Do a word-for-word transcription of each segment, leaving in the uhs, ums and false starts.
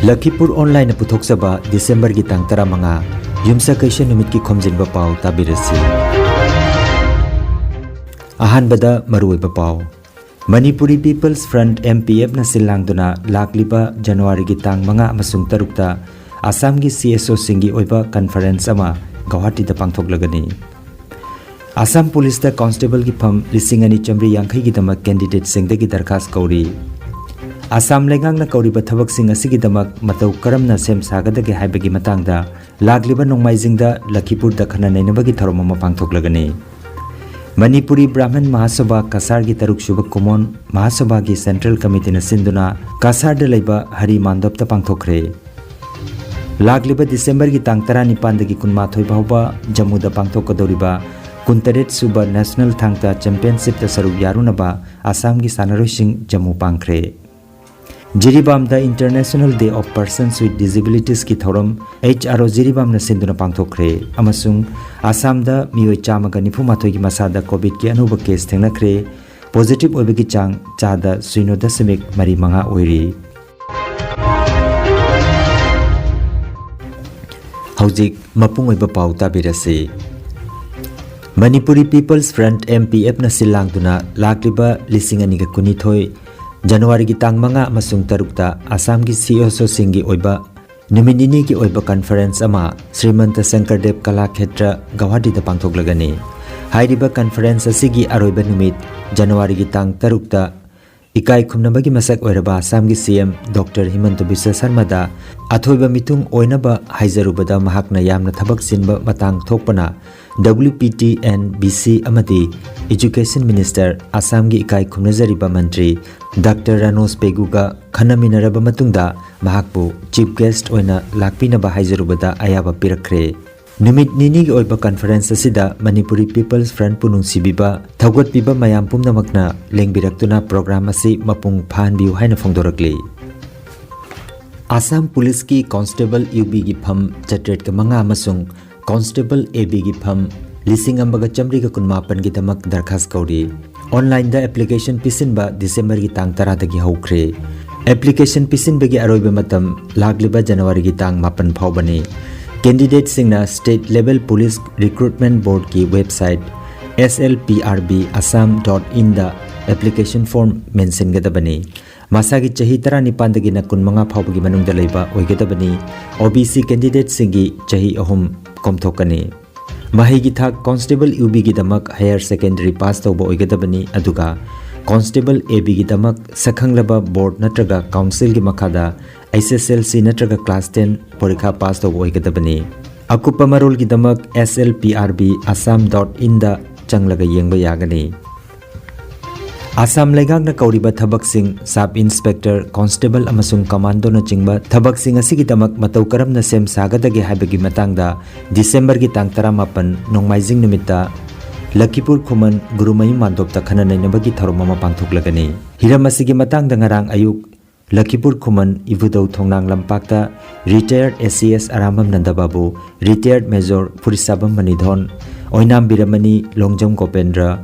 ꯂꯈꯤꯄꯨꯔ ꯑꯣꯟꯂꯥꯏꯟꯅ ꯄꯨꯊꯣꯛꯆꯕ ꯗꯤꯁꯦꯝꯕꯔꯒꯤ ꯇꯥꯡ ꯇꯔꯥꯃꯉꯥ, ꯌꯨꯝꯁꯀꯩꯁ ꯅꯨꯃꯤꯠꯀꯤ ꯈꯣꯝꯖꯤꯟꯕ ꯄꯥꯎ ꯇꯥꯕꯤꯔꯁꯤ꯫ ꯑꯍꯥꯟꯕꯗ ꯃꯔꯨꯑꯣꯏꯕ ꯄꯥꯎ꯫ Manipuri peoples front, M P F ꯅ ꯁꯤꯜ ꯂꯥꯡꯗꯨꯅ ꯂꯥꯛꯂꯤꯕ ꯖꯅꯋꯥꯔꯤꯒꯤ ꯇꯥꯡ ꯃꯉꯥ ꯑꯃꯁꯨꯡ ꯇꯔꯨꯛꯇ ꯑꯁꯥꯝꯒꯤ C S O ꯁꯤꯡꯒꯤ ꯑꯣꯏꯕ ꯀꯟꯐꯔꯦꯟꯁ ꯑꯃ ꯒꯧꯍꯥꯇꯤꯗ ꯄꯥꯡꯊꯣꯛꯂꯒꯅꯤ꯫ ꯑꯁꯥꯝ ꯄꯨꯂꯤꯁꯇ ꯀꯣꯟꯁꯇꯦꯕꯜꯒꯤ ꯐꯝ ꯂꯤꯁꯤꯡ ꯑꯅꯤ ꯆꯥꯃꯔꯤ ꯌꯥꯡꯈꯩꯒꯤꯗꯃꯛ ꯀꯦꯟꯗꯤꯗꯦꯠꯁꯤꯡꯗꯒꯤ ꯗꯔꯈꯥꯁ ꯀꯧꯔꯤ꯫ ꯑꯁꯥꯝ ꯂꯩꯉꯥꯛꯅ ꯀꯧꯔꯤꯕ ꯊꯕꯛꯁꯤꯡ ꯑꯁꯤꯒꯤꯗꯃꯛ ꯃꯇꯧ ꯀꯔꯝꯅ ꯁꯦꯝ ꯁꯥꯒꯗꯒꯦ ꯍꯥꯏꯕꯒꯤ ꯃꯇꯥꯡꯗ ꯂꯥꯛꯂꯤꯕ ꯅꯣꯡꯃꯥꯏꯖꯤꯡꯗ ꯂꯈꯤꯄꯨꯔꯗ ꯈꯟꯅ ꯅꯩꯅꯕꯒꯤ ꯊꯧꯔꯝ ꯑꯃ ꯄꯥꯡꯊꯣꯛꯂꯒꯅꯤ꯫ ꯃꯅꯤꯄꯨꯔꯤ ꯕ꯭ꯔꯥꯍꯃꯟ ꯃꯍꯥꯁꯣꯚꯥ ꯀꯁꯥꯔꯒꯤ ꯇꯔꯨꯛ ꯁꯨꯕ ꯀꯨꯃꯣꯟ ꯃꯍꯥꯁꯣꯚꯥꯒꯤ ꯁꯦꯟꯇ꯭ꯔꯦꯜ ꯀꯃꯤꯇꯤꯅ ꯁꯤꯟꯗꯨꯅ ꯀꯁꯥꯔꯗ ꯂꯩꯕ ꯍꯔꯤ ꯃꯥꯟꯗꯞꯇ ꯄꯥꯡꯊꯣꯛꯈ꯭ꯔꯦ꯫ ꯂꯥꯛꯂꯤꯕ ꯗꯤꯁꯦꯝꯕꯔꯒꯤ ꯇꯥꯡ ꯇꯔꯥꯅꯤꯄꯥꯟꯗꯒꯤ ꯀꯨꯟꯃꯥꯊꯣꯏ ꯐꯥꯎꯕ ꯖꯝꯃꯨꯗ ꯄꯥꯡꯊꯣꯛꯀꯗꯧꯔꯤꯕ ꯀꯨꯟꯇꯔꯦꯠ ꯁꯨꯕ ꯅꯦꯁꯅꯦꯜ ꯊꯥꯡ ꯇꯥ ꯆꯦꯝꯄꯤꯌꯟꯁꯤꯞꯇ ꯁꯔꯨꯛ ꯌꯥꯔꯨꯅꯕ ꯑꯁꯥꯝꯒꯤ ꯁꯥꯟꯅꯔꯣꯏꯁꯤꯡ Jammu ꯄꯥꯡꯈ꯭ꯔꯦ꯫ ꯖꯤꯔꯤꯕꯥꯝꯗ International Day of Persons with Disabilitiesꯀꯤ ꯊꯧꯔꯝ H R O ꯖꯤꯔꯤꯕꯥꯝꯅ ꯁꯤꯟꯗꯨꯅ ꯄꯥꯡꯊꯣꯛꯈ꯭ꯔꯦ ꯑꯃꯁꯨꯡ ꯑꯁꯥꯝꯗ ꯃꯤꯑꯣꯏ ꯆꯥꯝꯃꯒ ꯅꯤꯐꯨ ꯃꯥꯊꯣꯏꯒꯤ ꯃꯁꯥꯗ ꯀꯣꯚꯤꯗꯀꯤ ꯑꯅꯧꯕ ꯀꯦꯁ ꯊꯦꯡꯅꯈ꯭ꯔꯦ꯫ ꯄꯣꯖꯤꯇꯤꯚ ꯑꯣꯏꯕꯒꯤ ꯆꯥꯡ ꯆꯥꯗ ꯁꯤꯅꯣ ꯗꯁꯃꯤꯛ ꯃꯔꯤ ꯃꯉꯥ ꯑꯣꯏꯔꯤ꯫ ꯍꯧꯖꯤꯛ ꯃꯄꯨꯡ ꯑꯣꯏꯕ ꯄꯥꯎ ꯇꯥꯕꯤꯔꯁꯤ꯫ Manipuri peoples front, M P F ꯅ ꯁꯤꯜ ꯂꯥꯡꯗꯨꯅ ꯂꯥꯛꯂꯤꯕ ꯂꯤꯁꯤꯡ ꯑꯅꯤꯒ ꯀꯨꯟꯅꯤꯊꯣꯏ ꯖꯅꯋꯥꯔꯤꯒꯤ ꯇꯥꯡ ꯃꯉꯥ ꯑꯃꯁꯨꯡ ꯇꯔꯨꯛꯇ ꯑꯁꯥꯝꯒꯤ C S O ꯁꯤꯡꯒꯤ ꯑꯣꯏꯕ ꯅꯨꯃꯤꯠ ꯅꯤꯅꯤꯒꯤ ꯑꯣꯏꯕ ꯀꯟꯐꯔꯦꯟꯁ ꯑꯃ ꯁ꯭ꯔꯤꯃꯟꯇ ꯁꯪꯀꯔꯗꯦꯕ ꯀꯂꯥꯈꯦꯇ꯭ꯔ ꯒꯧꯍꯥꯇꯤꯗ ꯄꯥꯡꯊꯣꯛꯂꯒꯅꯤ꯫ ꯍꯥꯏꯔꯤꯕ ꯀꯟꯐꯔꯦꯟꯁ ꯑꯁꯤꯒꯤ ꯑꯔꯣꯏꯕ ꯅꯨꯃꯤꯠ ꯖꯅꯋꯥꯔꯤꯒꯤ ꯇꯥꯡ ꯇꯔꯨꯛꯇ ꯏꯀꯥꯏ ꯈꯨꯝꯅꯕꯒꯤ ꯃꯁꯛ ꯑꯣꯏꯔꯕ ꯑꯁꯥꯝꯒꯤ C M Doctor ꯍꯤꯃꯟꯇ ꯕꯤꯁ꯭ꯋ ꯁꯔꯃꯗ ꯑꯊꯣꯏꯕ ꯃꯤꯊꯨꯡ ꯑꯣꯏꯅꯕ ꯍꯥꯏꯖꯔꯨꯕꯗ ꯃꯍꯥꯛꯅ ꯌꯥꯝꯅ ꯊꯕꯛ ꯆꯤꯟꯕ ꯃꯇꯥꯡ ꯊꯣꯛꯄꯅ W P T and B C ꯑꯃꯗꯤ Education Minister ꯑꯁꯥꯝꯒꯤ ꯏꯀꯥꯏ ꯈꯨꯝꯅꯖꯔꯤꯕ ꯃꯟꯇ꯭ꯔꯤ Doctor ꯔꯥꯅꯣꯖ ꯄꯦꯒꯨꯒ ꯈꯟꯅꯃꯤꯟꯅꯔꯕ ꯃꯇꯨꯡꯗ ꯃꯍꯥꯛꯄꯨ Chief Guest ꯑꯣꯏꯅ ꯂꯥꯛꯄꯤꯅꯕ ꯍꯥꯏꯖꯔꯨꯕꯗ ꯑꯌꯥꯕ ꯄꯤꯔꯛꯈ꯭ꯔꯦ꯫ ꯅꯨꯃꯤꯠ ꯅꯤꯅꯤꯒꯤ ꯑꯣꯏꯕ ꯀꯟꯐꯔꯦꯟꯁ ꯑꯁꯤꯗ ꯃꯅꯤꯄꯨꯔꯤ ꯄꯤꯄꯜꯁ ꯐ꯭ꯔꯟꯠꯄꯨ ꯅꯨꯡꯁꯤꯕꯤꯕ, ꯊꯧꯒꯠꯄꯤꯕ ꯃꯌꯥꯝ ꯄꯨꯝꯅꯃꯛꯅ ꯂꯦꯡꯕꯤꯔꯛꯇꯨꯅ ꯄ꯭ꯔꯣꯒ꯭ꯔꯥꯝ ꯑꯁꯤ ꯃꯄꯨꯡ ꯐꯥꯍꯟꯕꯤꯌꯨ ꯍꯥꯏꯅ ꯐꯣꯡꯗꯣꯔꯛꯂꯤ꯫ ꯑꯁꯥꯝ ꯄꯨꯂꯤꯁꯀꯤ ꯀꯣꯟꯁꯇꯦꯕꯜ U B ꯒꯤ ꯐꯝ ꯆꯥꯇ꯭ꯔꯦꯠꯀ ꯃꯉꯥ ꯑꯃꯁꯨꯡ ꯀꯣꯟꯁꯇꯦꯕꯜ A B ꯒꯤ ꯐꯝ ꯂꯤꯁꯤꯡ ꯑꯃꯒ ꯆꯥꯃꯔꯤꯒ ꯀꯨꯟꯃꯥꯄꯟꯒꯤꯗꯃꯛ ꯗꯔꯈꯥꯁ ꯀꯧꯔꯤ꯫ ꯑꯣꯟꯂꯥꯏꯟꯗ ꯑꯦꯄ꯭ꯂꯤꯀꯦꯁꯟ ꯄꯤꯁꯤꯟꯕ ꯗꯤꯁꯦꯝꯕꯔꯒꯤ ꯇꯥꯡ ꯇꯔꯥꯗꯒꯤ ꯍꯧꯈ꯭ꯔꯦ꯫ ꯑꯦꯄ꯭ꯂꯤꯀꯦꯁꯟ ꯄꯤꯁꯤꯟꯕꯒꯤ ꯑꯔꯣꯏꯕ ꯃꯇꯝ ꯂꯥꯛꯂꯤꯕ ꯖꯅꯋꯥꯔꯤꯒꯤ ꯇꯥꯡ ꯃꯥꯄꯟ ꯐꯥꯎꯕꯅꯤ꯫ ꯀꯦꯟꯗꯤꯗꯦꯠꯁꯤꯡꯅ State Level Police Recruitment Boardꯀꯤ website S L P R B Assam dot inꯗ application form ꯃꯦꯟꯁꯤꯟꯒꯗꯕꯅꯤ꯫ ꯃꯁꯥꯒꯤ ꯆꯍꯤ ꯇꯔꯥꯅꯤꯄꯥꯟꯗꯒꯤꯅ ꯀꯨꯟꯃꯉꯥ ꯐꯥꯎꯕꯒꯤ ꯃꯅꯨꯡꯗ ꯂꯩꯕ ꯑꯣꯏꯒꯗꯕꯅꯤ꯫ O B C candidateꯁꯤꯡꯒꯤ ꯆꯍꯤ ꯑꯍꯨꯝ ꯀꯣꯝꯊꯣꯛꯀꯅꯤ꯫ ꯃꯍꯩꯒꯤ ꯊꯥꯛ ꯀꯣꯟꯁꯇꯦꯕꯜ ꯌꯨ ꯕꯤꯒꯤꯗꯃꯛ ꯍꯥꯌꯔ ꯁꯦꯀꯦꯟꯗꯔꯤ ꯄꯥꯁ ꯇꯧꯕ ꯑꯣꯏꯒꯗꯕꯅꯤ, ꯑꯗꯨꯒ ꯀꯣꯟꯁꯇꯦꯕꯜ ꯑꯦ ꯕꯤꯒꯤꯗꯃꯛ ꯁꯛꯈꯪꯂꯕ ꯕꯣꯔꯗ ꯅꯠꯇ꯭ꯔꯒ ꯀꯥꯎꯟꯁꯤꯜꯒꯤ ꯃꯈꯥꯗ H S L C ꯅꯠꯇ꯭ꯔꯒ ꯀ꯭ꯂꯥꯁ ꯇꯦꯟ ꯄꯔꯤꯈꯥ ꯄꯥꯁ ꯇꯧꯕ ꯑꯣꯏꯒꯗꯕꯅꯤ꯫ ꯑꯀꯨꯞꯄ ꯃꯔꯣꯜꯒꯤꯗꯃꯛ S L P R B Assam dot inꯗ ꯆꯪꯂꯒ ꯌꯦꯡꯕ ꯌꯥꯒꯅꯤ꯫ ꯑꯁꯥꯝ ꯂꯩꯉꯥꯛꯅ ꯀꯧꯔꯤꯕ ꯊꯕꯛꯁꯤꯡ, ꯁꯕ ꯏꯟꯁꯄꯦꯛꯇꯔ, ꯀꯣꯟꯁꯇꯦꯕꯜ ꯑꯃꯁꯨꯡ ꯀꯃꯥꯟꯗꯣꯅꯆꯤꯡꯕ ꯊꯕꯛꯁꯤꯡ ꯑꯁꯤꯒꯤꯗꯃꯛ ꯃꯇꯧ ꯀꯔꯝꯅ ꯁꯦꯝ ꯁꯥꯒꯗꯒꯦ ꯍꯥꯏꯕꯒꯤ ꯃꯇꯥꯡꯗ ꯗꯤꯁꯦꯝꯕꯔꯒꯤ ꯇꯥꯡ ꯇꯔꯥꯃꯥꯄꯟ, ꯅꯣꯡꯃꯥꯏꯖꯤꯡ ꯅꯨꯃꯤꯠꯇ ꯂꯈꯤꯄꯨꯔ ꯈꯨꯃꯟ ꯒꯨꯔꯨꯃꯌꯨꯝ ꯃꯥꯟꯗꯣꯞꯇ ꯈꯟꯅ ꯅꯩꯅꯕꯒꯤ ꯊꯧꯔꯝ ꯑꯃ ꯄꯥꯡꯊꯣꯛꯂꯒꯅꯤ꯫ ꯍꯤꯔꯝ ꯑꯁꯤꯒꯤ ꯃꯇꯥꯡꯗ ꯉꯔꯥꯡ ꯑꯌꯨꯛ ꯂꯈꯤꯄꯨꯔ ꯈꯨꯃꯟ ꯏꯕꯨꯙꯧ ꯊꯣꯡꯅꯥꯡ ꯂꯝꯄꯥꯛꯇ retired S C S Arambam ꯅꯟꯗꯕꯥꯕꯨ, retired Major ꯐꯨꯔꯤꯁꯥꯕꯝ ꯃꯅꯤꯙꯣꯟ, ꯑꯣꯏꯅꯥꯝ ꯕꯤꯔꯃꯅꯤ, ꯂꯣꯡꯖꯝ ꯒꯣꯄꯦꯟꯗ꯭ꯔ,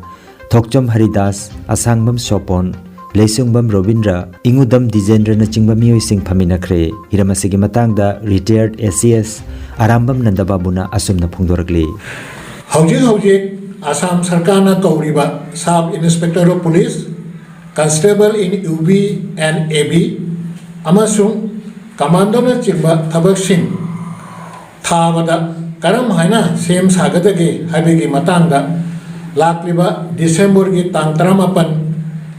ꯊꯣꯛꯆꯝ ꯍꯔꯤꯗꯥꯁ, ꯑꯁꯥꯡꯕꯝ ꯁꯣꯄꯣꯟ, ꯂꯩꯁꯨꯡꯕꯝ ꯔꯣꯕꯤꯟꯗ꯭ꯔ, ꯏꯉꯨꯗꯝ ꯗꯤꯖꯦꯟꯗ꯭ꯔꯅꯆꯤꯡꯕ ꯃꯤꯑꯣꯏꯁꯤꯡ ꯐꯝꯃꯤꯟꯅꯈ꯭ꯔꯦ꯫ ꯍꯤꯔꯝ ꯑꯁꯤꯒꯤ ꯃꯇꯥꯡꯗ retired S C S Arambam ꯅꯟꯗꯕꯥꯕꯨꯅ ꯑꯁꯨꯝꯅ ꯐꯣꯡꯗꯣꯔꯛꯂꯤ꯫ ꯍꯧꯖꯤꯛ ꯍꯧꯖꯤꯛ ꯑꯁꯥꯝ ꯁꯔꯀꯥꯔꯅ ꯀꯧꯔꯤꯕ Sub Inspector of Police, Constable in U B and A B ꯑꯃꯁꯨꯡ ꯀꯃꯥꯟꯗꯣꯅꯆꯤꯡꯕ ꯊꯕꯛꯁꯤꯡ ꯊꯥꯕꯗ ꯀꯔꯝ ꯍꯥꯏꯅ ꯁꯦꯝ ꯁꯥꯒꯗꯒꯦ ꯍꯥꯏꯕꯒꯤ ꯃꯇꯥꯡꯗ ꯂꯥꯛꯂꯤꯕ ꯗꯤꯁꯦꯝꯕꯔꯒꯤ ꯇꯥꯡ ꯇꯔꯥꯃꯥꯄꯟ,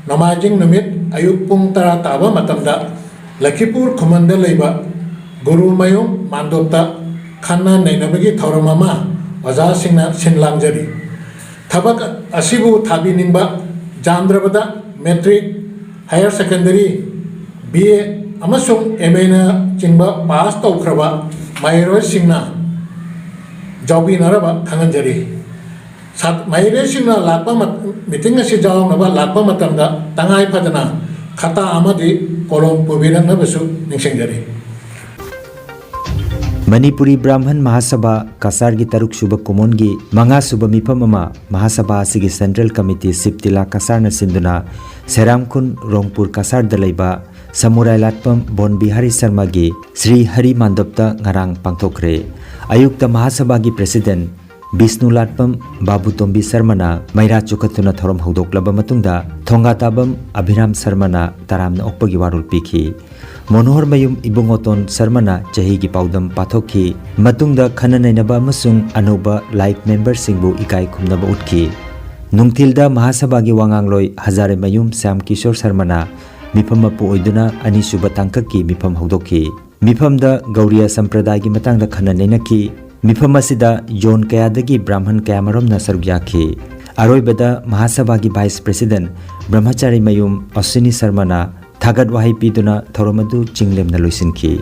ꯅꯣꯡꯃꯥꯏꯖꯤꯡ ꯅꯨꯃꯤꯠ, ꯑꯌꯨꯛ ꯄꯨꯡ ꯇꯔꯥ ꯇꯥꯕ ꯃꯇꯝꯗ ꯂꯈꯤꯄꯨꯔ ꯈꯨꯃꯟꯗ ꯂꯩꯕ ꯒꯨꯔꯨꯃꯌꯨꯝ ꯃꯥꯟꯗꯣꯞꯇ ꯈꯟꯅ ꯅꯩꯅꯕꯒꯤ ꯊꯧꯔꯝ ꯑꯃ ꯑꯣꯖꯥꯁꯤꯡꯅ ꯁꯤꯟ ꯂꯥꯡꯖꯔꯤ꯫ ꯊꯕꯛ ꯑꯁꯤꯕꯨ ꯊꯥꯕꯤꯅꯤꯡꯕ ꯌꯥꯝꯗ꯭ꯔꯕꯗ matric, higher secondary, B A ꯑꯃꯁꯨꯡ M A ꯅꯆꯤꯡꯕ ꯄꯥꯁ ꯇꯧꯈ꯭ꯔꯕ ꯃꯍꯩꯔꯣꯏꯁꯤꯡꯅ ꯌꯥꯎꯕꯤꯅꯅꯕ ꯈꯪꯍꯟꯖꯔꯤ꯫ ꯁꯥꯠ-, ꯃꯍꯩꯔꯣꯏꯁꯤꯡꯅ ꯂꯥꯛꯄ ꯃꯠ-, meeting ꯑꯁꯤ ꯌꯥꯎꯅꯕ ꯂꯥꯛꯄ ꯃꯇꯝꯗ ꯇꯉꯥꯏ ꯐꯗꯅ ꯈꯇꯥ ꯑꯃꯗꯤ ꯀꯣꯂꯣꯝ ꯄꯨꯕꯤꯔꯛꯅꯕꯁꯨ ꯅꯤꯡꯁꯤꯡꯖꯔꯤ꯫ ꯃꯅꯤꯄꯨꯔꯤ ꯕ꯭ꯔꯥꯍꯃꯟ ꯃꯍꯥꯁꯚꯥ ꯀꯁꯥꯔꯒꯤ ꯇꯔꯨꯛ ꯁꯨꯕ ꯀꯨꯃꯣꯟꯒꯤ ꯃꯉꯥ ꯁꯨꯕ ꯃꯤꯐꯝ ꯑꯃ ꯃꯍꯥꯁꯚꯥ ꯑꯁꯤꯒꯤ ꯁꯦꯟꯇ꯭ꯔꯦꯜ ꯀꯃꯤꯇꯤ ꯁꯤꯕ ꯇꯤꯂꯥ ꯀꯁꯥꯔꯅ ꯁꯤꯟꯗꯨꯅ ꯁꯦꯔꯥꯝꯈꯨꯟ ꯔꯣꯡꯄꯨꯔ ꯀꯁꯥꯔꯗ ꯂꯩꯕ ꯁꯃꯨꯔꯥꯏ ꯂꯥꯠꯄꯝ ꯕꯣꯟ ꯕꯤꯍꯥꯔꯤ ꯁꯔꯃꯒꯤ ꯁ꯭ꯔꯤ ꯍꯔꯤ ꯃꯥꯟꯗꯞꯇ ꯉꯔꯥꯡ ꯄꯥꯡꯊꯣꯛꯈ꯭ꯔꯦ꯫ ꯑꯌꯨꯛꯇ ꯃꯍꯥꯁꯚꯥꯒꯤ ꯄ꯭ꯔꯦꯁꯤꯗꯦꯟꯠ ꯕꯤꯁꯅꯨ ꯂꯥꯠꯄꯝ ꯕꯥꯕꯨ ꯇꯣꯝꯕꯤ ꯁꯔꯃꯅ ꯃꯩꯔꯥ ꯆꯨꯈꯠꯇꯨꯅ ꯊꯧꯔꯝ ꯍꯧꯗꯣꯛꯂꯕ ꯃꯇꯨꯡꯗ ꯊꯣꯡꯒꯥ ꯇꯥꯕꯝ ꯑꯚꯤꯔꯥꯝ ꯁꯔꯃꯅ ꯇꯔꯥꯝꯅ ꯑꯣꯛꯄꯒꯤ ꯋꯥꯔꯣꯜ ꯄꯤꯈꯤ꯫ ꯃꯣꯅꯣꯍꯔ ꯃꯌꯨꯝ ꯏꯕꯨꯡꯉꯣꯇꯣꯟ ꯁꯔꯃꯅ ꯆꯍꯤꯒꯤ ꯄꯥꯎꯗꯝ ꯄꯥꯊꯣꯛꯈꯤ꯫ ꯃꯇꯨꯡꯗ ꯈꯟꯅ ꯅꯩꯅꯕ ꯑꯃꯁꯨꯡ ꯑꯅꯧꯕ ꯂꯥꯏꯐ ꯃꯦꯝꯕꯔꯁꯤꯡꯕꯨ ꯏꯀꯥꯏ ꯈꯨꯝꯅꯕ ꯎꯠꯈꯤ꯫ ꯅꯨꯡꯊꯤꯜꯗ ꯃꯍꯥꯁꯚꯥꯒꯤ ꯋꯥꯉꯥꯡꯂꯣꯏ ꯍꯖꯥꯔꯦ ꯃꯌꯨꯝ ꯁ꯭ꯌꯥꯝ ꯀꯤꯁꯣꯔ ꯁꯔꯃꯅ ꯃꯤꯐꯝ ꯃꯄꯨ ꯑꯣꯏꯗꯨꯅ ꯑꯅꯤꯁꯨꯕ ꯇꯥꯡꯀꯛꯀꯤ ꯃꯤꯐꯝ ꯍꯧꯗꯣꯛꯈꯤ꯫ ꯃꯤꯐꯝꯗ ꯒꯧꯔꯤꯌ ꯁꯝꯄ꯭ꯔꯗꯥꯏꯒꯤ ꯃꯇꯥꯡꯗ ꯈꯟꯅ ꯅꯩꯅꯈꯤ꯫ ꯃꯤꯐꯝ ꯑꯁꯤꯗ ꯖꯣꯟ ꯀꯌꯥꯗꯒꯤ ꯕ꯭ꯔꯥꯍꯃꯟ ꯀꯌꯥꯃꯔꯣꯝꯅ ꯁꯔꯨꯛ ꯌꯥꯈꯤ꯫ ꯑꯔꯣꯏꯕꯗ ꯃꯍꯥꯁꯚꯥꯒꯤ ꯚꯥꯏꯁ ꯄ꯭ꯔꯦꯁꯤꯗꯦꯟꯠ ꯕ꯭ꯔꯍꯃꯆꯥꯔꯤ ꯃꯌꯨꯝ ꯑꯁ꯭ꯋꯤꯅꯤ ꯁꯔꯃꯅ ꯊꯥꯒꯠ ꯋꯥꯍꯩ ꯄꯤꯗꯨꯅ ꯊꯧꯔꯝ ꯑꯗꯨ ꯆꯤꯡꯂꯦꯝꯅ ꯂꯣꯏꯁꯤꯟꯈꯤ꯫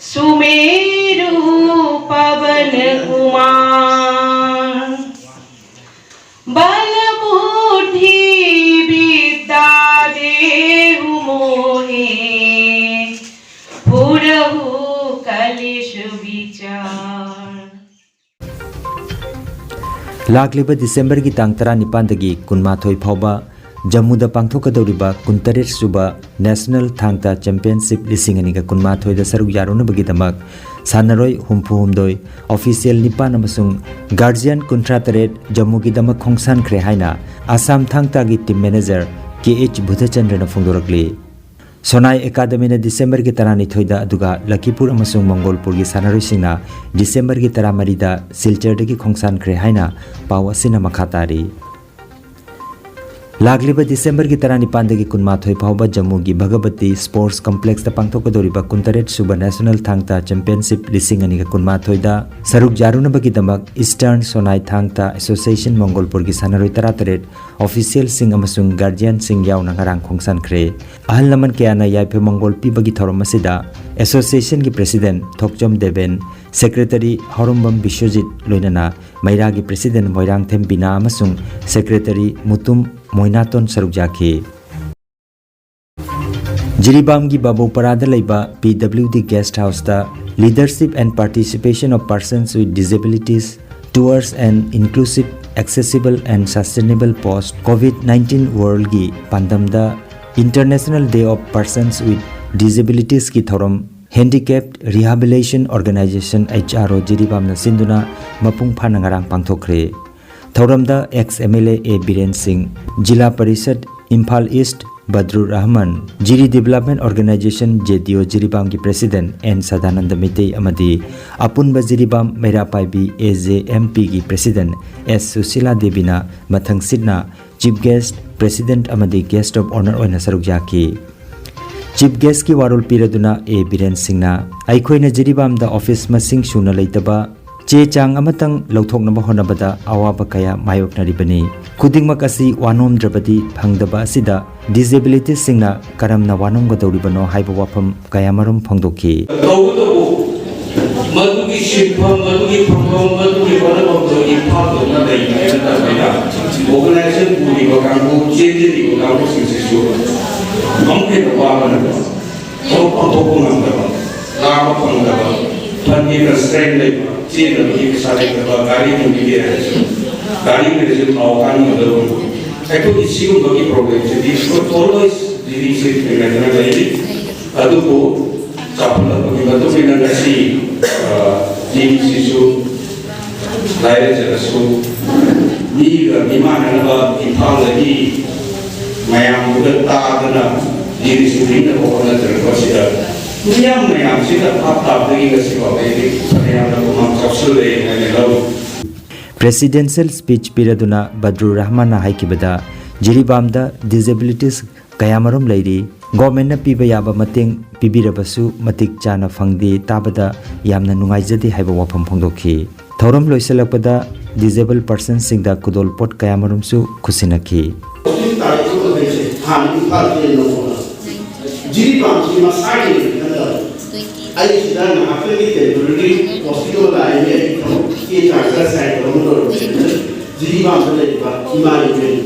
सुमेरु पवन कुमार बल बुद्धि विद्या देहु मोहे पुरहु कलिश विचार। ꯂꯥꯛꯂꯤꯕ ꯗꯤꯁꯦꯝꯕꯔꯒꯤ ꯇꯥꯡ ꯇꯔꯥꯅꯤꯄꯥꯟꯗꯒꯤ ꯀꯨꯟꯃꯥꯊꯣꯏ ꯐꯥꯎꯕ ꯖꯝꯃꯨꯗ ꯄꯥꯡꯊꯣꯛꯀꯗꯧꯔꯤꯕ ꯀꯨꯟꯇꯔꯦꯠ ꯁꯨꯕ ꯅꯦꯁꯅꯦꯜ ꯊꯥꯡ ꯇꯥ ꯆꯦꯝꯄꯤꯌꯟꯁꯤꯞ ꯂꯤꯁꯤꯡ ꯑꯅꯤꯒ ꯀꯨꯟꯃꯥꯊꯣꯏꯗ ꯁꯔꯨꯛ ꯌꯥꯔꯨꯅꯕꯒꯤꯗꯃꯛ ꯁꯥꯟꯅꯔꯣꯏ ꯍꯨꯝꯐꯨ ꯍꯨꯝꯗꯣꯏ, ꯑꯣꯐꯤꯁꯤꯌꯦꯜ ꯅꯤꯄꯥꯟ ꯑꯃꯁꯨꯡ ꯒꯥꯔꯖꯤꯌꯥꯟ ꯀꯨꯟꯊ꯭ꯔꯥ ꯇꯔꯦꯠ ꯖꯝꯃꯨꯒꯤꯗꯃꯛ ꯈꯣꯡꯁꯥꯟꯈ꯭ꯔꯦ ꯍꯥꯏꯅ ꯑꯁꯥꯝ ꯊꯥꯡ ꯇꯥꯒꯤ ꯇꯤꯝ ꯃꯦꯅꯦꯖꯔ ꯀꯦ ꯑꯩꯆ ꯕꯨꯙꯆꯟꯗ꯭ꯔꯅ ꯐꯣꯡꯗꯣꯔꯛꯂꯤ꯫ ꯁꯣꯅꯥꯏ ꯑꯦꯀꯥꯗꯃꯤꯅ ꯗꯤꯁꯦꯝꯕꯔꯒꯤ ꯇꯔꯥꯅꯤꯊꯣꯏꯗ ꯑꯗꯨꯒ ꯂꯈꯤꯄꯨꯔ ꯑꯃꯁꯨꯡ ꯃꯪꯒꯣꯜꯄꯨꯔꯒꯤ ꯁꯥꯟꯅꯔꯣꯏꯁꯤꯡꯅ ꯗꯤꯁꯦꯝꯕꯔꯒꯤ ꯇꯔꯥꯃꯔꯤꯗ ꯁꯤꯜꯆꯔꯗꯒꯤ ꯈꯣꯡꯁꯥꯟꯈ꯭ꯔꯦ ꯍꯥꯏꯅ ꯄꯥꯎ ꯑꯁꯤꯅ ꯃꯈꯥ ꯇꯥꯔꯤ꯫ ꯂꯥꯛꯂꯤꯕ ꯗꯤꯁꯦꯝꯕꯔꯒꯤ ꯇꯔꯥꯅꯤꯄꯥꯟꯗꯒꯤ ꯀꯨꯟꯃꯥꯊꯣꯏ ꯐꯥꯎꯕ ꯖꯝꯃꯨꯒꯤ ꯚꯒꯕꯇꯤ ꯁ꯭ꯄꯣꯔꯠꯁ ꯀꯝꯄ꯭ꯂꯦꯛꯁꯇ ꯄꯥꯡꯊꯣꯛꯀꯗꯧꯔꯤꯕ ꯀꯨꯟꯇꯔꯦꯠ ꯁꯨꯕ ꯅꯦꯁꯅꯦꯜ ꯊꯥꯡ ꯇꯥ ꯆꯦꯝꯄꯤꯌꯟꯁꯤꯞ ꯂꯤꯁꯤꯡ ꯑꯅꯤꯒ ꯀꯨꯟꯃꯥꯊꯣꯏꯗ ꯁꯔꯨꯛ ꯌꯥꯔꯨꯅꯕꯒꯤꯗꯃꯛ ꯏꯁꯇꯔꯟ ꯁꯣꯅꯥꯏ ꯊꯥꯡ ꯇꯥ ꯑꯦꯁꯣꯁꯤꯌꯦꯁꯟ ꯃꯪꯒꯣꯜꯄꯨꯔꯒꯤ ꯁꯥꯟꯅꯔꯣꯏ ꯇꯔꯥꯇꯔꯦꯠ, ꯑꯣꯐꯤꯁꯤꯌꯦꯜꯁꯤꯡ ꯑꯃꯁꯨꯡ ꯒꯥꯔꯖꯤꯌꯥꯟꯁꯤꯡ ꯌꯥꯎꯅ ꯉꯔꯥꯡ ꯈꯣꯡꯁꯥꯟꯈ꯭ꯔꯦ꯫ ꯑꯍꯜ ꯂꯃꯟ ꯀꯌꯥꯅ ꯌꯥꯏꯐ ꯃꯪꯒꯣꯜ ꯄꯤꯕꯒꯤ ꯊꯧꯔꯝ ꯑꯁꯤꯗ ꯑꯦꯁꯣꯁꯤꯌꯦꯁꯟꯒꯤ ꯄ꯭ꯔꯦꯁꯤꯗꯦꯟꯠ ꯊꯣꯛꯆꯣꯝ ꯗꯦꯕꯦꯟ, ꯁꯦꯀ꯭ꯔꯦꯇꯔꯤ ꯍꯥꯎꯔꯝꯕꯝ ꯕꯤꯁ꯭ꯋꯖꯤꯠ, ꯂꯣꯏꯅꯅ ꯃꯩꯔꯥꯒꯤ ꯄ꯭ꯔꯦꯁꯤꯗꯦꯟꯠ ꯃꯣꯏꯔꯥꯡꯊꯦꯝ ꯕꯤꯅꯥ ꯑꯃꯁꯨꯡ ꯁꯦꯀ꯭ꯔꯦꯇꯔꯤ ꯃꯨꯇꯨꯝ ꯃꯣꯏꯅꯥꯇꯣꯟ ꯁꯔꯨꯛ ꯌꯥꯈꯤ꯫ ꯖꯤꯔꯤꯕꯥꯝꯒꯤ ꯕꯥꯕꯨꯄꯔꯥꯗ ꯂꯩꯕ ꯄꯤ ꯗꯕ꯭ꯂꯤꯎ ꯗꯤ ꯒꯦꯁꯠ ꯍꯥꯎꯁꯇ Leadership and Participation of Persons with Disabilities Towards an Inclusive Accessible and Sustainable Post COVID nineteen Worldꯒꯤ ꯄꯥꯟꯗꯝꯗ International Day of Persons with Disabilitiesꯀꯤ ꯊꯧꯔꯝ Handicap Rehabilitation Organization, H R O, ꯖꯤꯔꯤꯕꯥꯝꯅ ꯁꯤꯟꯗꯨꯅ ꯃꯄꯨꯡ ꯐꯥꯅ ꯉꯔꯥꯡ ꯄꯥꯡꯊꯣꯛꯈ꯭ꯔꯦ꯫ ꯊꯧꯔꯝꯗ ex M L A A Biren ꯁꯤꯡ, ꯖꯤꯂꯥ parishad Imphal east ꯕꯗ꯭ꯔꯨꯔ Rahman, ꯖꯤꯔꯤ Development Organisation, J D O, ꯖꯤꯔꯤꯕꯥꯝꯒꯤ President N Sadananda Meitei ꯑꯃꯗꯤ ꯑꯄꯨꯟꯕ Jiribam ꯃꯩꯔꯥ ꯄꯥꯏꯕꯤ A J M Pꯒꯤ President S Sushila ꯗꯦꯕꯤꯅ ꯃꯊꯪꯁꯤꯠꯅ Chief Guest, President ꯑꯃꯗꯤ Guest of Honour ꯑꯣꯏꯅ ꯁꯔꯨꯛ ꯌꯥꯈꯤ꯫ Chief Guestꯀꯤ ꯋꯥꯔꯣꯜ ꯄꯤꯔꯗꯨꯅ A ꯕꯤꯔꯦꯟ ꯁꯤꯡꯅ, ꯑꯩꯈꯣꯏꯅ ꯖꯤꯔꯤꯕꯥꯝꯗ office ꯃꯁꯤꯡ ꯁꯨꯅ ꯂꯩꯇꯕ, ꯆꯦ ꯆꯥꯡ ꯑꯃꯇꯪ ꯂꯧꯊꯣꯛꯅꯕ ꯍꯣꯠꯅꯕꯗ ꯑꯋꯥꯕ ꯀꯌꯥ ꯃꯥꯌꯣꯛꯅꯔꯤꯕꯅꯤ꯫ ꯈꯨꯗꯤꯡꯃꯛ ꯑꯁꯤ ꯋꯥꯅꯣꯝꯗ꯭ꯔꯕꯗꯤ ꯐꯪꯗꯕ ꯑꯁꯤꯗ disabilitiesꯁꯤꯡꯅ ꯀꯔꯝꯅ ꯋꯥꯅꯣꯝꯒꯗꯧꯔꯤꯕꯅꯣ ꯍꯥꯏꯕ ꯋꯥꯐꯝ ꯀꯌꯥꯃꯔꯨꯝ ꯐꯣꯡꯗꯣꯛꯈꯤ꯫ ꯇꯧꯕꯇꯕꯨ ꯃꯗꯨꯒꯤ ꯁꯤꯟꯐꯝ, ꯃꯗꯨꯒꯤ ꯐꯝꯐꯝ, ꯃꯗꯨꯒꯤ ꯍꯣꯠꯅꯐꯝꯗꯣ ꯏꯝꯐꯥꯜꯗꯧꯅ ꯂꯩꯕꯅꯤꯅ ꯇꯧꯕꯅꯤꯅ, organization ꯄꯨꯔꯤꯕ ꯀꯥꯡꯕꯨ, ꯆꯦꯟꯖꯔꯤꯕ ꯀꯥꯡꯕꯨꯁꯤꯡꯁꯤꯁꯨ ꯑꯃꯨꯛ ꯍꯦꯟꯅ ꯋꯥꯕꯅ ꯊꯕꯛ ꯄꯥꯡꯊꯣꯛꯄ ꯉꯝꯗꯕ, ꯂꯥꯛꯄ ꯐꯪꯗꯕ, fundꯒꯤ constraint ꯂꯩꯕ, ꯆꯦꯟꯅꯕꯒꯤ ꯄꯩꯁꯥ ꯂꯩꯇꯕ, ꯒꯥꯔꯤ ꯊꯧꯕꯤꯒꯦ ꯍꯥꯏꯔꯁꯨ, ꯒꯥꯔꯤ ꯂꯩꯔꯁꯨ ꯊꯥꯎ ꯍꯥꯟꯒꯗꯕ꯫ ꯑꯩꯈꯣꯏꯒꯤ ꯁꯤꯒꯨꯝꯕꯒꯤ problemꯁꯤꯗꯤ ꯑꯩꯈꯣꯏ always ꯗꯤꯜꯂꯤꯁꯤ ꯊꯦꯡꯅꯗꯨꯅ ꯂꯩꯔꯤ꯫ ꯑꯗꯨꯕꯨ ꯆꯥꯎꯈꯠꯂꯛꯄꯒꯤ ꯃꯇꯨꯡ ꯏꯟꯅ ꯉꯁꯤ, ꯑ, ꯗꯤꯜꯂꯤꯁꯤꯁꯨ ꯂꯥꯏꯔꯖꯔꯁꯨ ꯃꯤꯒ ꯃꯤꯃꯥꯟꯅꯅꯕ ꯏꯝꯐꯥꯜꯗꯒꯤ ꯃꯌꯥꯝꯗꯨꯒ ꯇꯥꯗꯅ ꯗꯤꯜꯂꯤꯁꯤ ꯍꯤꯡꯅꯕ ꯍꯣꯠꯅꯖꯔꯛꯄ ꯑꯁꯤꯗ ꯃꯤꯌꯥꯝ ꯃꯌꯥꯝꯁꯤꯅ ꯚꯥꯞ ꯇꯥꯕꯗꯒꯤ ꯉꯁꯤ ꯐꯥꯎꯕ ꯑꯩꯗꯤ ꯐꯅꯌꯥꯝꯅ ꯄꯨꯛꯃꯥꯡ ꯆꯥꯎꯁꯤꯜꯂꯦ ꯍꯥꯏꯅ ꯂꯧꯏ꯫ Presidential speech ꯄꯤꯔꯗꯨꯅ ꯕꯗ꯭ꯔꯨꯔ ꯔꯍꯃꯟꯅ ꯍꯥꯏꯈꯤꯕꯗ, ꯖꯤꯔꯤꯕꯥꯝꯗ disabilities ꯀꯌꯥꯃꯔꯨꯝ ꯂꯩꯔꯤ, governmentꯅ ꯄꯤꯕ ꯌꯥꯕ ꯃꯇꯦꯡ ꯄꯤꯕꯤꯔꯕꯁꯨ ꯃꯇꯤꯛ ꯆꯥꯅ ꯐꯪꯗꯦ, ꯇꯥꯕꯗ ꯌꯥꯝꯅ ꯅꯨꯡꯉꯥꯏꯖꯗꯦ ꯍꯥꯏꯕ ꯋꯥꯐꯝ ꯐꯣꯡꯗꯣꯛꯈꯤ꯫ ꯊꯧꯔꯝ ꯂꯣꯏꯁꯤꯜꯂꯛꯄꯗ disabled personꯁꯤꯡꯗ ꯈꯨꯗꯣꯜꯄꯣꯠ ꯀꯌꯥꯃꯔꯨꯝꯁꯨ ꯈꯨꯠꯁꯤꯟꯅꯈꯤ꯫ ꯍꯧꯖꯤꯛ ꯇꯥꯔꯤꯛ ꯀꯨꯟꯃꯥꯊꯣꯏꯁꯦ ꯍꯥꯟꯅ ꯏꯝꯐꯥꯜ ꯆꯦꯟꯕ ꯈꯣꯠꯅ ꯖꯤꯔꯤꯕꯥꯝꯁꯤ ꯃꯁꯥꯒꯤ ꯂꯩꯕ ꯅꯠꯇꯕ, ꯑꯩ ꯁꯤꯗ ꯉꯥꯏꯍꯥꯛꯇꯪꯒꯤ temporary hospital ꯂꯥꯛꯏꯅꯦ, ꯑꯩ ꯊꯕꯛ ꯆꯦ ꯆꯥꯡ ꯈꯔ sign ꯇꯧꯔꯝꯒꯗꯧꯔꯕꯅꯦ꯫ ꯖꯤꯔꯤꯕꯥꯝꯗ ꯂꯩꯔꯤꯕ ꯏꯃꯥ ꯏꯕꯦꯟ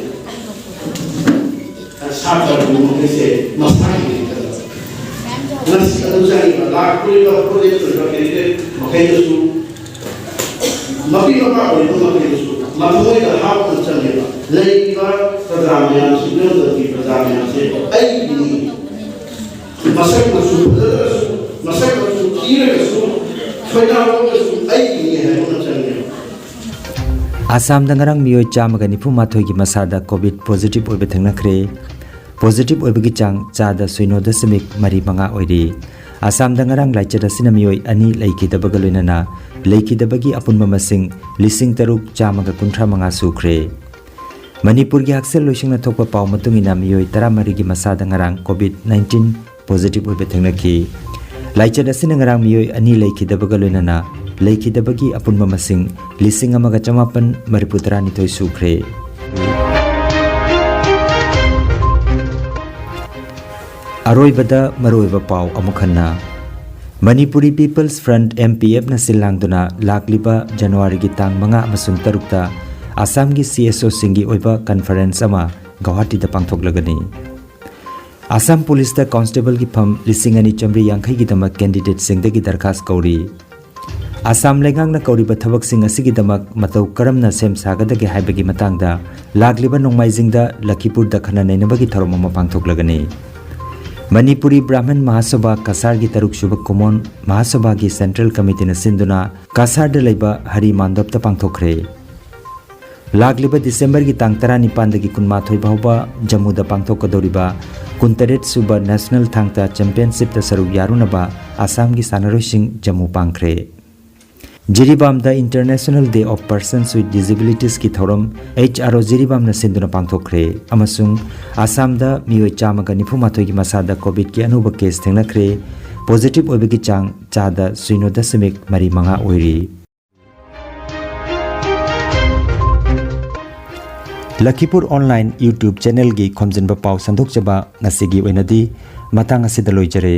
ꯁꯥꯇ꯭ꯔ ꯃꯈꯩꯁꯦ ꯃꯁꯥꯒꯤ ꯂꯩꯇꯕ꯫ ꯉꯁꯤ ꯑꯗꯨ ꯆꯪꯉꯤꯕ ꯂꯥꯛꯇꯣꯔꯤꯕ ꯄ꯭ꯔꯣꯖꯦꯛ ꯑꯣꯏꯕ ꯀꯦꯟꯗꯤꯗꯦꯠ ꯃꯈꯩꯗꯁꯨ, ꯃꯄꯤ ꯃꯄꯥ ꯑꯣꯏꯕ ꯃꯈꯩꯗꯁꯨ ꯊꯃꯣꯏꯗ ꯍꯥꯞꯇꯨꯅ ꯆꯪꯉꯦꯕ꯫ ꯂꯩꯔꯤꯕ ꯄ꯭ꯔꯖꯥ ꯃꯌꯥꯝꯁꯤ, ꯏꯔꯝꯗꯝꯒꯤ ꯄ꯭ꯔꯖꯥ ꯃꯌꯥꯝꯁꯦ ꯑꯩꯒꯤꯅꯤ꯫ ꯃꯁꯛ ꯃꯆꯨ ꯐꯖꯗ꯭ꯔꯁꯨ, ꯃꯁꯛ ꯃꯆꯨ ꯊꯤꯔꯒꯁꯨ, ꯁꯣꯏꯅꯥꯝ ꯂꯣꯏꯔꯁꯨ ꯑꯩꯒꯤꯅꯤ ꯍꯥꯏꯕ ꯑꯃ ꯆꯪꯉꯦꯕ꯫ ꯑꯁꯥꯝꯗ ꯉꯔꯥꯡ ꯃꯤꯑꯣꯏ ꯆꯥꯝꯃꯒ ꯅꯤꯐꯨ ꯃꯥꯊꯣꯏꯒꯤ ꯃꯁꯥꯗ ꯀꯣꯚꯤꯗ ꯄꯣꯖꯤꯇꯤꯚ ꯑꯣꯏꯕ ꯊꯦꯡꯅꯈ꯭ꯔꯦ꯫ ꯄꯣꯖꯤꯇꯤꯚ ꯑꯣꯏꯕꯒꯤ ꯆꯥꯡ ꯆꯥꯗ ꯁꯤꯅꯣ ꯗꯁꯃꯤꯛ ꯃꯔꯤ ꯃꯉꯥ ꯑꯣꯏꯔꯤ꯫ ꯑꯁꯥꯝꯗ ꯉꯔꯥꯡ ꯂꯥꯏꯆꯠ ꯑꯁꯤꯅ ꯃꯤꯑꯣꯏ ꯑꯅꯤ ꯂꯩꯈꯤꯗꯕꯒ ꯂꯣꯏꯅꯅ ꯂꯩꯈꯤꯗꯕꯒꯤ ꯑꯄꯨꯟꯕ ꯃꯁꯤꯡ ꯂꯤꯁꯤꯡ ꯇꯔꯨꯛ ꯆꯥꯝꯃꯒ ꯀꯨꯟꯊ꯭ꯔꯥ ꯃꯉꯥ ꯁꯨꯈ꯭ꯔꯦ꯫ ꯃꯅꯤꯄꯨꯔꯒꯤ ꯍꯛꯁꯦꯜ ꯂꯣꯏꯁꯪꯅ ꯊꯣꯛꯄ ꯄꯥꯎ ꯃꯇꯨꯡ ꯏꯟꯅ ꯃꯤꯑꯣꯏ ꯇꯔꯥꯃꯔꯤꯒꯤ ꯃꯁꯥꯗ ꯉꯔꯥꯡ ꯀꯣꯚꯤꯗ ꯅꯥꯏꯟꯇꯤꯟ ꯄꯣꯖꯤꯇꯤꯚ ꯑꯣꯏꯕ ꯊꯦꯡꯅꯈꯤ꯫ ꯂꯥꯏꯆꯠ ꯑꯁꯤꯅ ꯉꯔꯥꯡ ꯃꯤꯑꯣꯏ ꯑꯅꯤ ꯂꯩꯈꯤꯗꯕꯒ ꯂꯣꯏꯅꯅ ꯂꯩꯈꯤꯗꯕꯒꯤ ꯑꯄꯨꯟꯕ ꯃꯁꯤꯡ ꯂꯤꯁꯤꯡ ꯑꯃꯒ ꯆꯃꯥꯄꯟ ꯃꯔꯤꯐꯨ ꯇꯔꯥꯅꯤꯊꯣꯏ ꯁꯨꯈ꯭ꯔꯦ꯫ ꯑꯔꯣꯏꯕꯗ ꯃꯔꯨꯑꯣꯏꯕ ꯄꯥꯎ ꯑꯃꯨꯛ ꯍꯟꯅ꯫ Manipuri peoples front, M P F ꯅ ꯁꯤꯜ ꯂꯥꯡꯗꯨꯅ ꯂꯥꯛꯂꯤꯕ ꯖꯅꯋꯥꯔꯤꯒꯤ ꯇꯥꯡ ꯃꯉꯥ ꯑꯃꯁꯨꯡ ꯇꯔꯨꯛꯇ ꯑꯁꯥꯝꯒꯤ C S O ꯁꯤꯡꯒꯤ ꯑꯣꯏꯕ ꯀꯟꯐꯔꯦꯟꯁ ꯑꯃ ꯒꯧꯍꯥꯇꯤꯗ ꯄꯥꯡꯊꯣꯛꯂꯒꯅꯤ꯫ ꯑꯁꯥꯝ ꯄꯨꯂꯤꯁꯇ ꯀꯣꯟꯁꯇꯦꯕꯜꯒꯤ ꯐꯝ ꯂꯤꯁꯤꯡ ꯑꯅꯤ ꯆꯥꯃꯔꯤ ꯌꯥꯡꯈꯩꯒꯤꯗꯃꯛ ꯀꯦꯟꯗꯤꯗꯦꯠꯁꯤꯡꯗꯒꯤ ꯗꯔꯈꯥꯁ ꯀꯧꯔꯤ꯫ ꯑꯁꯥꯝ ꯂꯩꯉꯥꯛꯅ ꯀꯧꯔꯤꯕ ꯊꯕꯛꯁꯤꯡ ꯑꯁꯤꯒꯤꯗꯃꯛ ꯃꯇꯧ ꯀꯔꯝꯅ ꯁꯦꯝ ꯁꯥꯒꯗꯒꯦ ꯍꯥꯏꯕꯒꯤ ꯃꯇꯥꯡꯗ ꯂꯥꯛꯂꯤꯕ ꯅꯣꯡꯃꯥꯏꯖꯤꯡꯗ ꯂꯈꯤꯄꯨꯔꯗ ꯈꯟꯅ ꯅꯩꯅꯕꯒꯤ ꯊꯧꯔꯝ ꯑꯃ ꯄꯥꯡꯊꯣꯛꯂꯒꯅꯤ꯫ ꯃꯅꯤꯄꯨꯔꯤ ꯕ꯭ꯔꯥꯍꯃꯟ ꯃꯍꯥꯁꯚꯥ ꯀꯁꯥꯔꯒꯤ ꯇꯔꯨꯛꯁꯨꯕ ꯀꯨꯃꯣꯟ ꯃꯍꯥꯁꯚꯥꯒꯤ ꯁꯦꯟꯇ꯭ꯔꯦꯜ ꯀꯃꯤꯇꯤꯅ ꯁꯤꯟꯗꯨꯅ ꯀꯁꯥꯔꯗ ꯂꯩꯕ ꯍꯔꯤ ꯃꯥꯟꯗꯞꯇ ꯄꯥꯡꯊꯣꯛꯈ꯭ꯔꯦ꯫ ꯂꯥꯛꯂꯤꯕ ꯗꯤꯁꯦꯝꯕꯔꯒꯤ ꯇꯥꯡ ꯇꯔꯥꯅꯤꯄꯥꯟꯗꯒꯤ ꯀꯨꯟꯃꯥꯊꯣꯏ ꯐꯥꯎꯕ ꯖꯝꯃꯨꯗ ꯄꯥꯡꯊꯣꯛꯀꯗꯧꯔꯤꯕ ꯀꯨꯟꯇꯔꯦꯠ ꯁꯨꯕ ꯅꯦꯁꯅꯦꯜ ꯊꯥꯡ ꯇꯥ ꯆꯦꯝꯄꯤꯌꯟꯁꯤꯞꯇ ꯁꯔꯨꯛ ꯌꯥꯔꯨꯅꯕ ꯑꯁꯥꯝꯒꯤ ꯁꯥꯟꯅꯔꯣꯏꯁꯤꯡ Jammu ꯄꯥꯡꯈ꯭ꯔꯦ꯫ ꯖꯤꯔꯤꯕꯥꯝꯗ International Day of Persons with Disabilitiesꯀꯤ ꯊꯧꯔꯝ H R O ꯖꯤꯔꯤꯕꯥꯝꯅ ꯁꯤꯟꯗꯨꯅ ꯄꯥꯡꯊꯣꯛꯈ꯭ꯔꯦ ꯑꯃꯁꯨꯡ ꯑꯁꯥꯝꯗ ꯃꯤꯑꯣꯏ ꯆꯥꯝꯃꯒ ꯅꯤꯐꯨ ꯃꯥꯊꯣꯏꯒꯤ ꯃꯁꯥꯗ ꯀꯣꯚꯤꯗꯀꯤ ꯑꯅꯧꯕ ꯀꯦꯁ ꯊꯦꯡꯅꯈ꯭ꯔꯦ꯫ ꯄꯣꯖꯤꯇꯤꯚ ꯑꯣꯏꯕꯒꯤ ꯆꯥꯡ ꯆꯥꯗ ꯁꯤꯅꯣ ꯗꯁꯃꯤꯛ ꯃꯔꯤ ꯃꯉꯥ ꯑꯣꯏꯔꯤ꯫ ꯂꯈꯤꯄꯨꯔ ꯑꯣꯟꯂꯥꯏꯟ YouTube ꯆꯦꯅꯦꯜꯒꯤ ꯈꯣꯝꯖꯤꯟꯕ ꯄꯥꯎ ꯁꯟꯗꯣꯛꯆꯕ ꯉꯁꯤꯒꯤ ꯑꯣꯏꯅꯗꯤ ꯃꯇꯥꯡ ꯑꯁꯤꯗ ꯂꯣꯏꯖꯔꯦ꯫